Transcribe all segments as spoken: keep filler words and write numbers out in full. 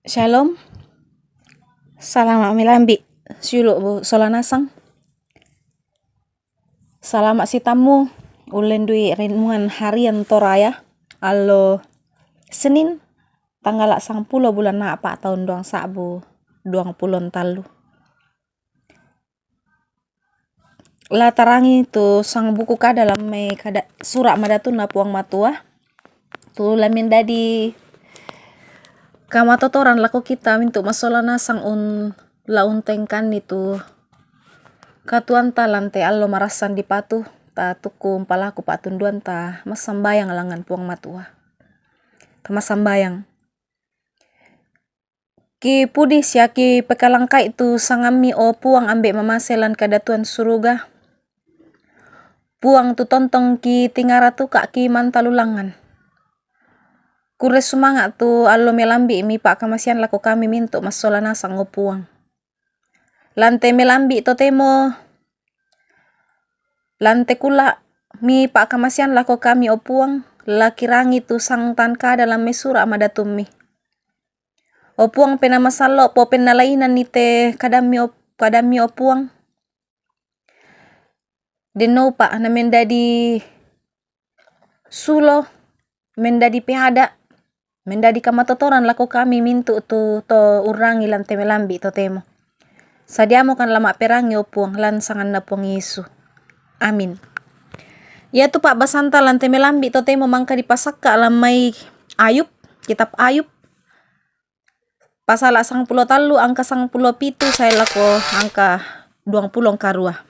Shalom. Salama' melambi'. Siulu' bu sola nasang. Salama' sitammu ullendui renungan harian Toraya, allo Senin, tanggala' sangpulo bulan a'pa' taun duang sa'bu duang pulo tallu. La tarangi tu sangbuku kada lan mai kada, sura' madatunna Puang Matua, tu la mendadi kamatotoran lako kita mintu' massola nasang un-, la untengkanni tu katuoanta lan te allo marassan dipatu, ta tukku umpalaku pa'tunduanta massambayang langngan Puang Matua. Ta massambayang. Kipudi sia kipekalangkai tu sangammi, o Puang, ambe' mamase lan kadatuan suruga. Puang, tu tontong kitingaratuka' kimantalu langngan. Kurre sumanga' tu allo melambi'mi pa'kamasean lako kami mintu' massola nasang, o Puang. Lan te melambi' totemo, lan te kula' mi pa'kamasean lako kami, o Puang, la kirangi tu sangtan kada lan mai sura' madatummi. O Puang, Penaa Masallo', popennalainanni te kadammi, o, kadammi, o Puang. Denno upa' na mendadi sulo, mendadi peada', mendadi kamatotoran lako kami mintu' tu to urrangi lan te melambi' totemo. Sadiamokan la ma'perangi, o Puang, lan sanganna Puang Yesu. Amin. Iatu pa'basanta lan te melambi' totemo mangka dipasakka' lan mai Ayub, kitab Ayub, pasala' sangpulo tallu angka sangpulo pitu sae lako angka duangpulo angka rua.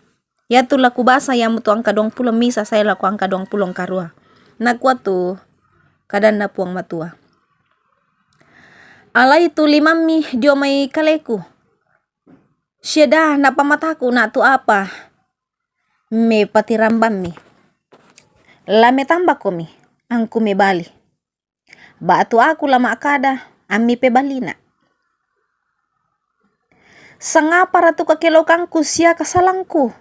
Iatu la kubasa iamotu angka duangpulo misa sae lako angka duangpulo angka rua. Nakua tu kadanna Puang Matua. Alai tu limammi dio mai kaleku. Sia daa napamataku na tu apa mepatirambammi. La metambakomi, angku mebali. Ba'tu aku la ma'kada, ammi pebalina. Sangapara tu kakelokangku sia kasalangku?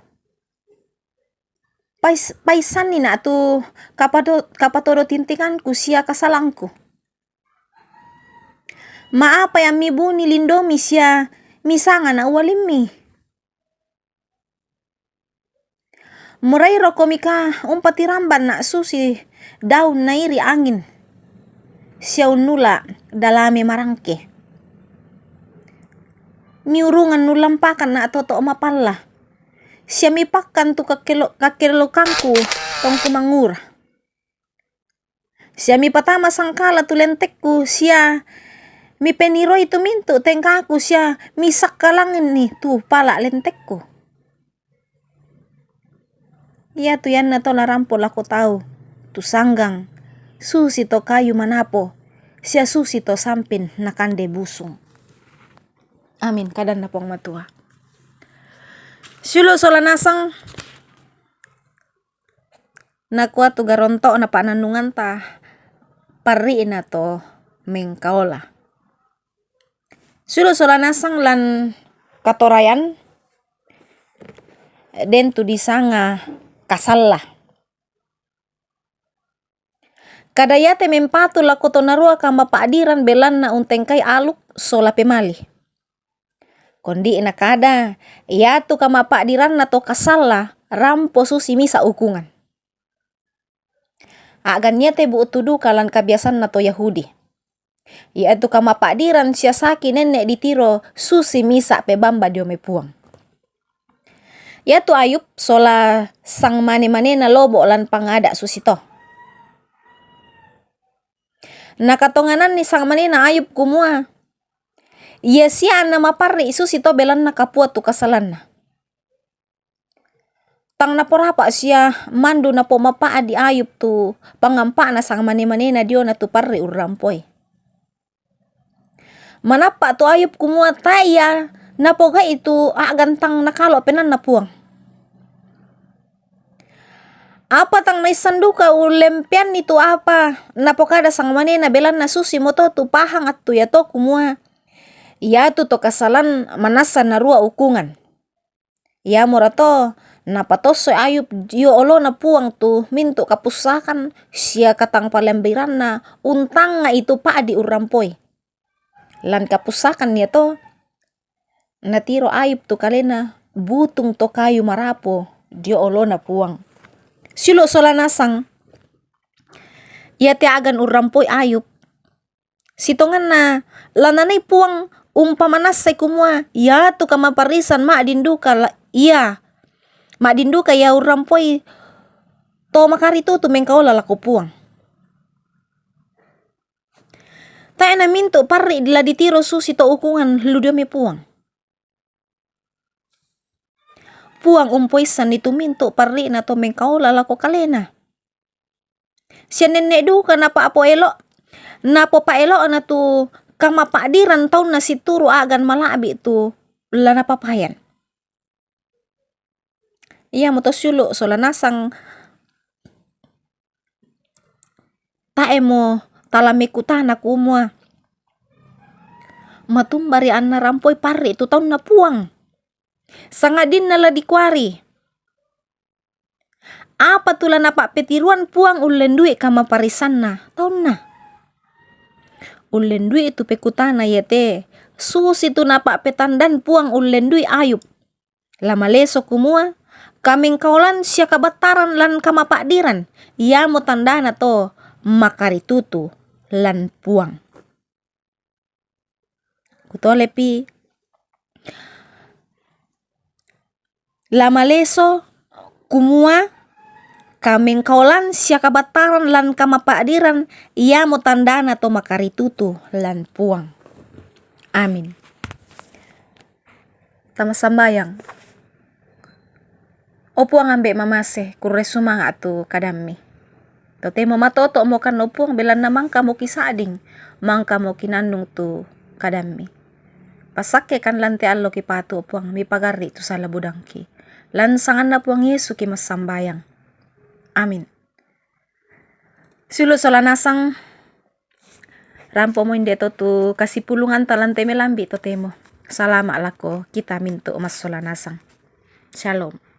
Pais-, paissanni na tu kapado-, kapatodo tintingangku sia kasalangku. Ma'apai ammi buni lindomi sia misanga na ualimmi? Morairo komika umpatiramban na susi daun nairi angin, sia unnula' dalame marangke. Miurungan nullampakan na toto' mapalla, sia mipakkan tu kakkelo-, kakkelokangku tongku mangura. Sia mipatama sangkala tu lentekku, sia mipeniroi tu mintu' tengkaku, sia misakkalangngi tu pala' lentekku. Iatu iannato narampo lako tau tu sanggang, susi to kayu manapo, sia susi to sampin nakande busung. Amin, kadanna Puang Matua. Siulu' sola nasang. Nakua tu garonto'na pa'nannunganta, parri'na to mengkaola. Siulu' sola nasang lan katorayan, den tu disanga kasalla. Kada iate mempatu lako to narua kamapa'diran belanna untengkai aluk sola pemali. Kondi' nakada, iatu kamapa'diranna to kasalla rampo susi misa' ukungan. A'gan iate bu'tu duka lan kabiasanna to Yahudi. Iatu kamapa'diran sia saki nenne' ditiro susi misa' pebamba dio mai Puang. Iatu Ayub sola sangmane-manena lobo' lan pangada' susito. Nakatongananni sangmanena Ayub kumua, ia sia anna maparri' susi to belanna kapua tu kasalanna. Tang naporapa' sia mandu napomapa'di Ayub tu pangampa'na sangmane-manena diona tu parri' urrampoi. Manappa' tu Ayub kumua tae' ia napoga'i tu a'gan tang nakalo' penaanna Puang. Apa tang naissan duka ullempeanni tu apa napokada sangmanena belanna susimoto tu pahang attu iato kumua, iatu to kasalan manassa narua ukungan. Iamorato napatossoi Ayub dio olona Puang tu mintu' kapussakan sia katangpalambiranna untangnga'i tu pa'di urrampoi. Lan kapusakan iya to, natiro Ayub tu kalena butung to kayu marapo dio olona Puang. Siulu' sola nasang, iate agan urrampoi Ayub, sitonganna la nanai Puang umpamanassai kumua iatu kamaparrisan ma'din duka la-, ia, ma'din duka ia urrampoi to makaritutu mengkaola lako Puang. Tae' namintu' parri' la ditiro susi to ukungan lu dio mai Puang. Puang umpoissanni tu mintu' parri'na to mengkaola lako kalena. Sia nenne' duka napa'poelo-, napopaelo'na tu kamapa'diran taunna situru' a'gan mala'bi' tu la napapayan. Iamoto siulu' sola nasang, tae'mo tala mekutana kumua matumba ri anna rampoi parri' tu taunna Puang. Sangadinna la dikuari, apa tu la napa'petiruan Puang ullendui kamaparrisanna taunna. Ullendui tu pekutana iate, susi tu napa'petandan Puang ullendui Ayub. La maleso kumua, kamengkaolan sia kabattaran lan kamapa'diran, iamo tandana to makaritutu lan Puang. Kutolepi, la maleso kumua, kamengkaolan sia kabattaran lan kamapa'diran, iamo tandana to makaritutu lan Puang. Amin. Tama sambayang. O Puang, ambe' mamase, kurre sumanga' tu kadammi. Totemo matoto'mokan, o Puang, belanna mangkamo kisa'ding, mangkamo kinannung tu kadammi. Pasakkekan lan te allo kipatu, o Puang, mipagarri' tu sala budangki. Lan sanganna Puang Yesu kimassambayang. Amin. Siulu' sola nasang, rampomo inde to tu kasipulunganta lan te melambi' totemo. Salama' lako kita mintu' massola nasang. Shalom.